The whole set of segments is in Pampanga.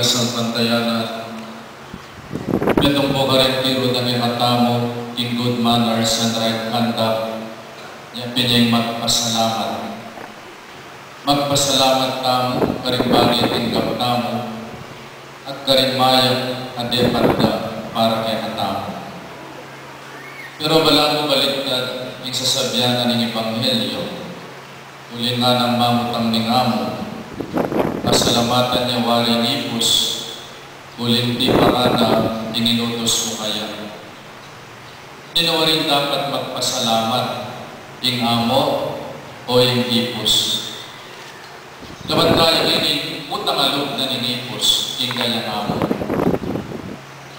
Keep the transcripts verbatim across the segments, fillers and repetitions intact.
salpantayanan. Metung pu karing tiru na kekatamu king good manners and right conduct, ya pin ing magpasalamat. Magpasalamat tamu karing bage tinggap tamu at karing mayap a depat da para kekatamu. Pero balamu baliktad ing sasabian na ning ebanghelyo, uling nganang mangutang ning amo, pasalamatan ya wari ing ipus, uling tiparan na ing inutus mu kaya. Ninu waring dapat magpasalamat, ing amo o ing ipus? Lawan taya ngeni, utang a lub na ning ipus king kayang amo.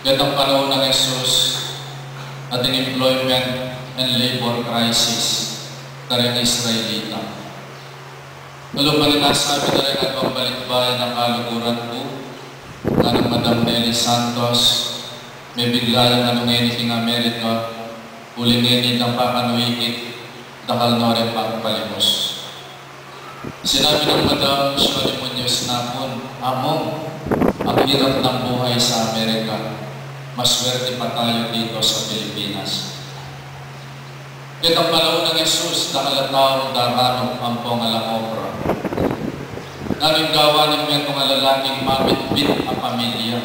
Ketang panaun nang Jesus, ating employment and labor crisis karing Israelita. Kalupa ning sabi na ring aduang balikbayan a kaluguran ku, nganang Madam Nelly Santos, mebigla yang anu ngeni king Amerika, uling ngeni dapa kanu ikit, dakal no ring pagpalimus. Sinabi nang Madam Shirley Muñoz Napun, "Among, ang hirap ng buhay sa Amerika, maswerte pa tayo dito sa Pilipinas." Ketang panaun nang Jesus, dakal a taung daranup ampong alang obra. Nanu ing gawa ning metung a lalaking mabitbit a pamilya?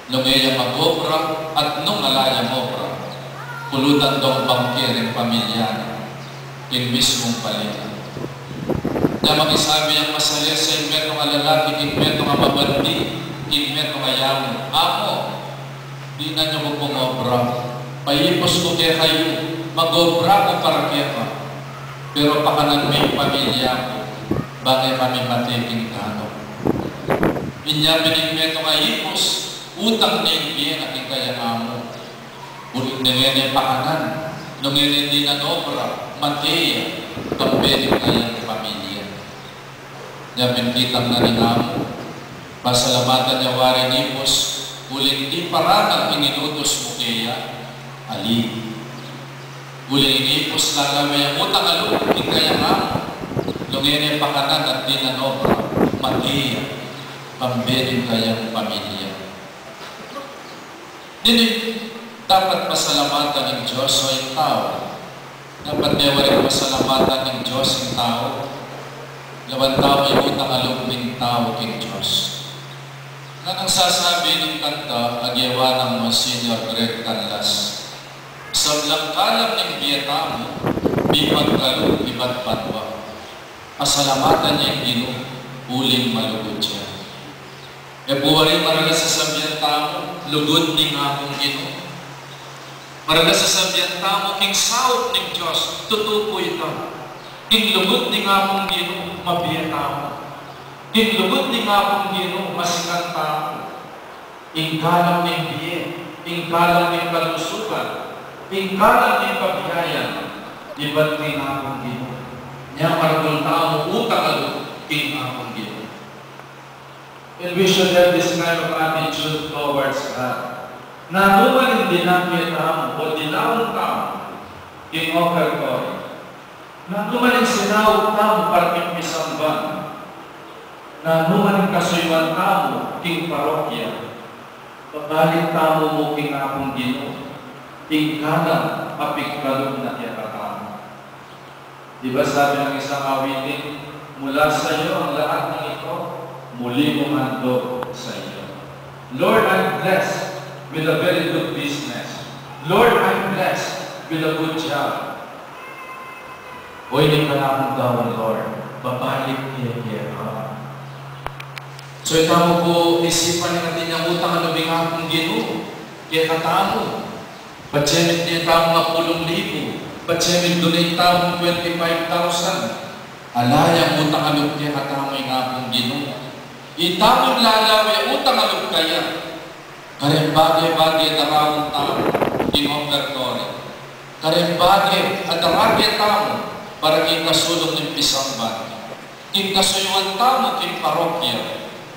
Nung e ya mag-obra at nung ala yang obra, pulutan dong bangke ring pamilya na king mismung bale na. Nya makisabi yang masalese ing metung a lalaki king metung a mabandi, king metung a yamu, "Amo, dinan yu ku pung obra. Paipus ku kekayu, mag-obra ku para keka. Pero pakanan me ing pamilya ku, bang e kami mate king danup." Inya pin ing metung a ipus, utang ne ing bie na king kayang amo. Uling nung e ne pakanan, nung e ne dinan obra, mate ya, kambe ning kayang pamilya. Nya pin kitang na ning amo, pasalamatan ya wari ing ipus, uling tiparan na ing inutus mu keya. Ali. Uling ing ipus lalawe yang utang a lub king kayang amo, nung e ne pakanan at dinan obra, mate ya, kambe ning kayang pamilya. Nini, dapat pasalamatan ning Dios o ing tau? Dapat ne waring pasalamatan ning Dios ing tau? Lawan tau, may utang a lub ning tau king Dios. Nganang sasabi ning kanta a gewa nang Monsignor Greg Canlas, "Sablang kalam ning bie tamu, mipagkalub ibat banua. Pasalamatan ya ing Ginu, uling malugud ya." E pu wari, maragul a sasabian tamu, lugud ning Apung Ginu. Maragul a sasabian tamu, king saup ning Dios, tutu pu ita. King lugud ning Apung Ginu, mabie tamu. King lugud ning Apung Ginu, masikan tamu. Ing kalam ning bie, ing kalam ning kalusugan, ing kalam ning pabiayan, ibat king Apung Ginu. Nya maragul tamu utang a lub king Apung Ginu. And we should have this kind of attitude towards God. Nanu man ing dinake tamu o dilaun tamu king offertory, nanu man ing sinaup tamu para king pisamban, nanu man ing kasuyuan tamu king parokya, babalik tamu mu king Apung Ginu ing kalam a pigkalub na kekatamu. Di ba sabi ng isang awitin, "Mula sa iyo ang lahat ng ito, muli kong handog sa iyo." Lord, I'm blessed with a very good business. Lord, I'm blessed with a good job. Oy, ning kanakung tau, Lord, babalik ke keka. So, itamu pu isipan ing atin yang utang a lub ning Apung Ginu kekatamu. Patse mit ne tamung apulung libu, patse mit donate tamung twenty-five thousand. Ala yang utang a lub kekatamu ing Apung Ginu. Itamung lalawe utang a lub kaya, kareng bage-bage a daraun tamu king offertory, kareng bage a darake tamu para king kasulung ning pisamban, king kasuyuan tamu king parokya,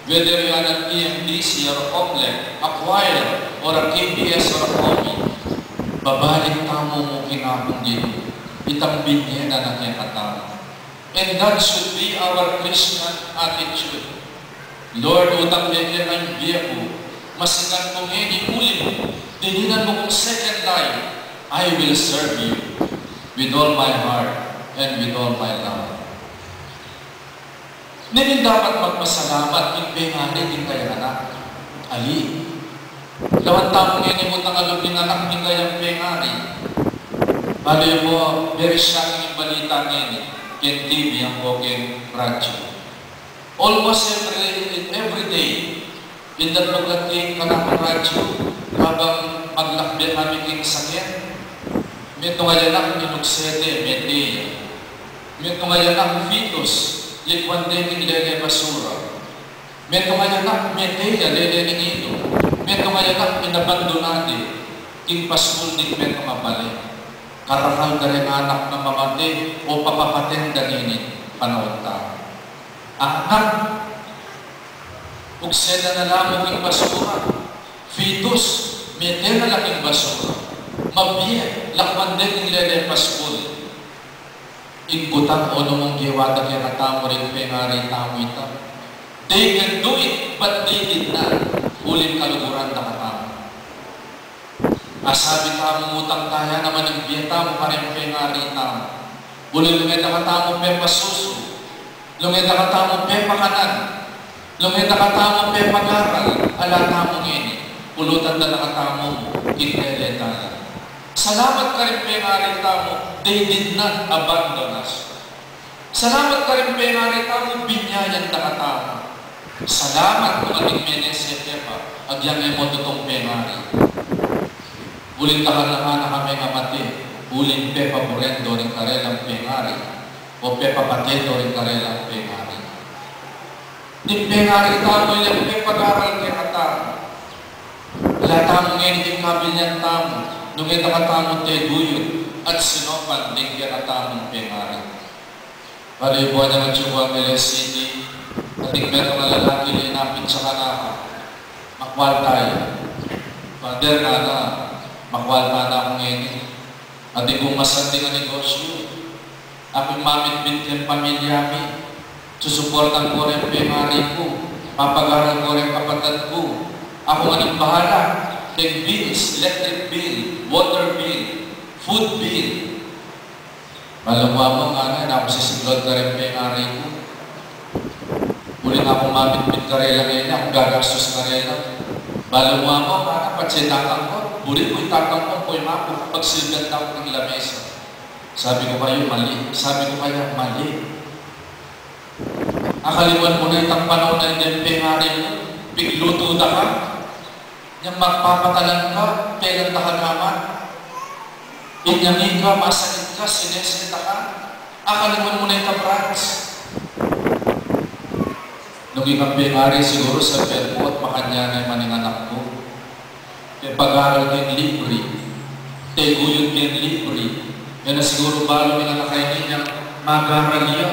whether you are an E M D C or a COMELEC, a choir, or a K B S or a COMED, babalik tamu mu king Apung Ginu itang binye na na kekatamu. And that should be our Christian attitude. Lord, utang keka ing bie ku, masikan ku ngeni, uli mu, dininan mu kung second life. I will serve you with all my heart and with all my love. Nini dapat magpasalamat ing pengari king kayang anak? Ali. Lawan tamu ngeni, utang a lub ning anak king kayang pengari. Balu yu mu, very shocking ing balita ngeni king T V ampo king radyu. Almost every, every day, indatluk king kanakung radyu, kabang maglakbe kami king saken, metung a anak, inuksede, mete ya. Metung a anak, fetus, likwan de king lele basura. Metung a anak, mete ya, lele ning ilu. Metung a anak, inabandona de king paskul ning metung a bale. Karakal da ring anak na mamate o papapaten da nini panaun ta. Anak, ukseda na la mu king basura. Fetus, mete na la king basura. Mabie, lakwan de king lele paskul. Ing butang, o nung gewa da kekatamu ring pengari tamu ita? They can do it, but they did not. Uling kaluguran da katamu. Asabi tamu, utang taya naman ing bie tamu kareng pengari tamu. Uling lungeta katamu pepasusu, lungeta katamu pepakanan, lungeta katamu pepagaral, ala tamu ngeni, pulutan da na katamu king lele taya. Salamat kareng pengari tamu, they did not abandon us. Salamat kareng pengari tamu, binyayan da katamu. Salamat nung ating menese pepa, agyang e mu tutung pengari. Uling dakal na ngana kaming mate, uling pepaburen do ring karelang pengari, o pepapate do ring karelang pengari. Ning pengari tamu, ilang pepagaral kekatamu. Ala tamu ngeni king kabilyan tamu, nung e da katamu teguyud at sinopan ding kekatamung pengari. Balu yu, buwan yang atsu ku Angeles City, ating metung a lalaki linapit sa kanaka, makwal taya. Father, ngana, makwal tana ku ngeni. Atin kung masanding a negosyu, aku ing mamitbit king pamilya mi, susuportan ku ring pengari ku, papagaral ku ring kapatad ku. Aku ngan ing bahala keng bills, electric bill, water bill, food bill. Balu mu, Ama, ngana, e na ku sisiglod kareng pengari ku. Buri na kung mamitbit karela ngeni, aku gagastus karela. Balu mu, Ama, ngana, patse tatang ku, buri ku ing tatang ku, kuya, maku pagsilgan da ku king lamesa. Sabi ku kaya, mali. Sabi ku kaya, mali. Akaliwan mu na itang panaun a ing pengari mu, piglutu da ka, nyang magpapatalan ka, telan da ka naman. Inyang ika, masakit ka, sinesita ka, akaliwan mu na ita, Franz. Nung ikang pengari siguru sa airport, makanyan na naman ing anak mu. Pepagaral keng libre, teguyud keng libre. E na siguru balu ning anak a ini nyang magaral ya.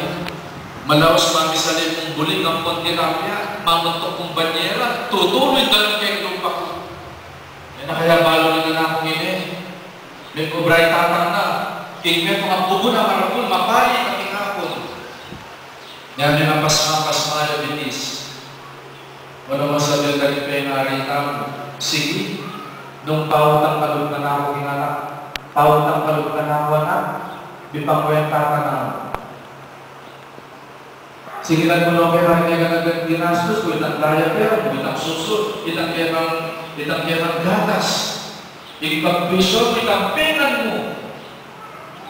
Malaus mamisali mung bulig ampong tilapia, mamuntuk mung banyera, tutuloy dalan keng lupa ku. E na kaya balu ning anak kung ini, mekubra i tatang na, ing metung a pugun a maragul, mapali na king apung. Nya, mepasmapas mayo bitis. O nung masabi karing pengari tamu, sige, nung pautang ka lub kanaku ing anak, pautang ka lub kanaku anak, mipangwenta ka na. Sige, nagmulong ke, karing e ka na ginastus, o itang diaper mu, itang susu, itang kekang, itang kekang gatas, ing pagbisyu, itang pengan mu.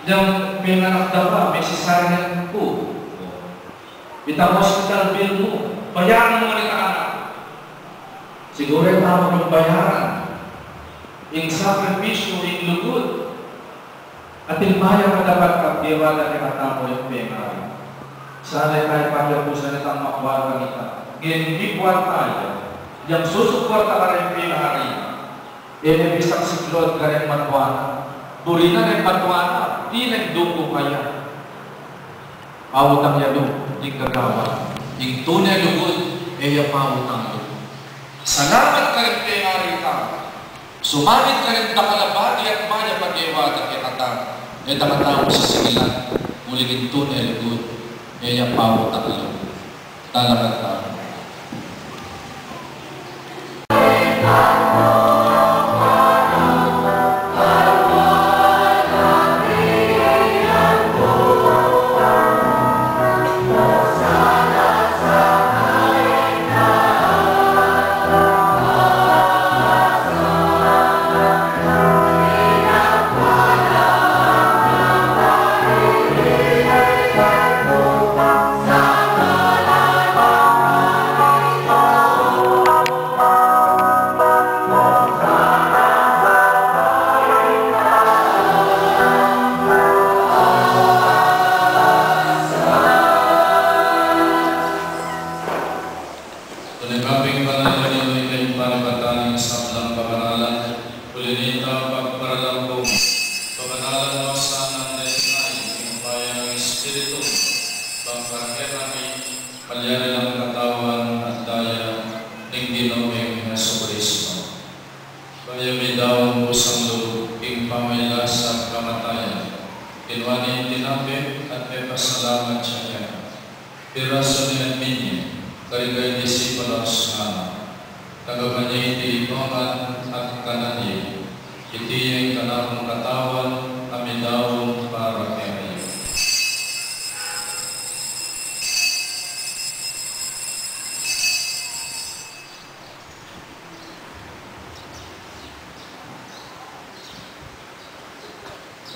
Yang penganak da ka, me cesarean ku. Itang hospital bill mu, bayaran mu ngan itang anak. Siguru e tamu nung bayaran ing sakripisyu, ing lugud. Atin mayap a dapat paggewa da kekatamu ing pengari. Sana e tamu pakiabusan itang makwal kanita. Ngeni, ing makwal taya, yang susuporta kareng pengari, e ne bisang siglod kareng matua na. Buri na reng matua na, dinan dunggu kaya. Pautang ya lub ing gagawan, ing tune lugud, e ya pautang lub. Salamat kareng pengari tamu. Sumangit karing dakal a bage at mayap a gewa da kekatamu. E da katamu sisingilan, uling ing tune lugud, e ya pautang lub. Talakad tamu. Tune kaping banal, ika ing panibatan ning sablang kabanalan, uli na nita pagparalan kung pabanalan mo sana ding Espiritu, bang para kekami malyari lang katawan at daya ning Ginu ming Jesucristo. Bayu midaun kusang lub king pamagkasakit at kamatayan, kinua ne ing tinape at mipasalamat ya keka. Pirasu ne at minye karing disipulos, ngana: Tanggapan ye iti ikayu ngan at kanan ye. Iti ing kanakung katawan a midaun para kekayu.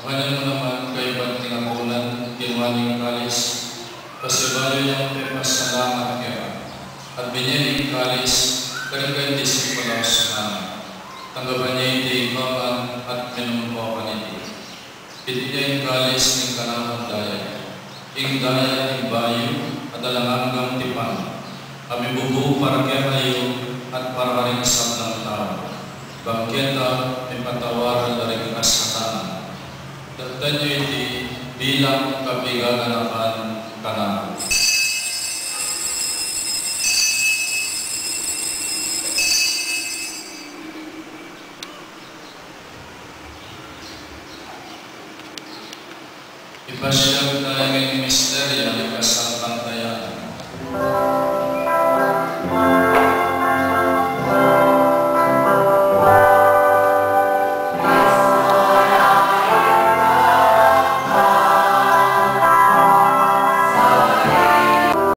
Makanyan mu naman kaybat ning apunan, kinua ne ing kalis, pasibayu yang pepasalamat keka, at binye ne ing kalis karing disipulos, ngana: Tanggapan ye iti ikayu ngan at minum kayu kaniti. Iti ing kalis ning kanakung daya, ing daya ning bayu at alang anggang tipan, a mibubu para kekayu at para karing sablang tau, bang keta mipatawad la ring kasalanan. Daptan yu iti bilang kapaganakan kanaku. Ipasiag taya ing misteryu ning kasalpantayanan.